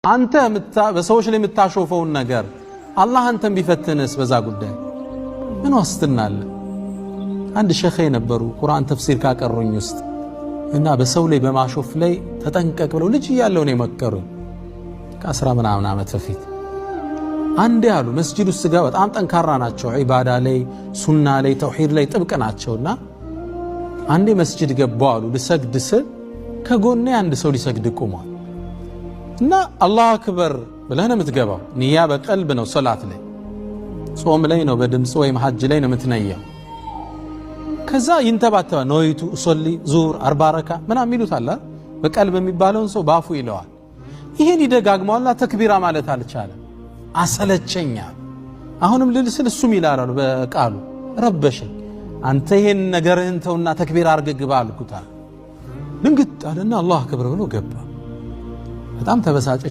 አንተ በሰዎች ላይ የምታሾፈውን ነገር አላህ አንተን ቢፈትንስ በዛ ጉዳይ ምን ዋስትና አለ? አንድ ሸኸ የነበሩ ቁርአን ተፍሲር ካቀሩኝ ውስጥ እና በሰው ላይ በማሾፍ ላይ ተጠንቀቅ ብለው ልጅ እያለሁ ነው የመከሩኝ። ከአስራ ምናምን ዓመት በፊት አንድ ያሉ መስጂድ ውስጥ ጋር በጣም ጠንካራ ናቸው። ዒባዳ ላይ፣ ሱና ላይ፣ ተውሂድ ላይ ጥብቅ ናቸውና አንዴ መስጂድ ገባው አሉ። ልሰግድ ስል ከጎኔ አንድ ሰው ሊሰግድ ቆሟል። እና አላሁ አክበር ብለህ ነው የምትገባው። ንያ በቀልብ ነው። ሶላት ላይ፣ ጾም ላይ ነው በድምፅ ወይም ሐጅ ላይ ነው የምትነየው። ከዛ ይንተባተባ نويت أصلي ዙር 40 ረካ ምናምን የሚሉት አለ። በቀልብ የሚባለውን ሰው ባፉ ይለዋል። ይሄን ይደጋግመዋልና ተክቢራ ማለት አልቻለም። አሰለቸኛ። አሁንም ልል ስል እሱም ይላል አሉ በቃሉ ረበሸኝ። አንተ ይሄን ነገርህን ተውና ተክቢራ አርገህ ግባ አልኩታ። ድንግጥ አለና አላሁ አክበር ብሎ ገባ። በጣም ተበሳጨ።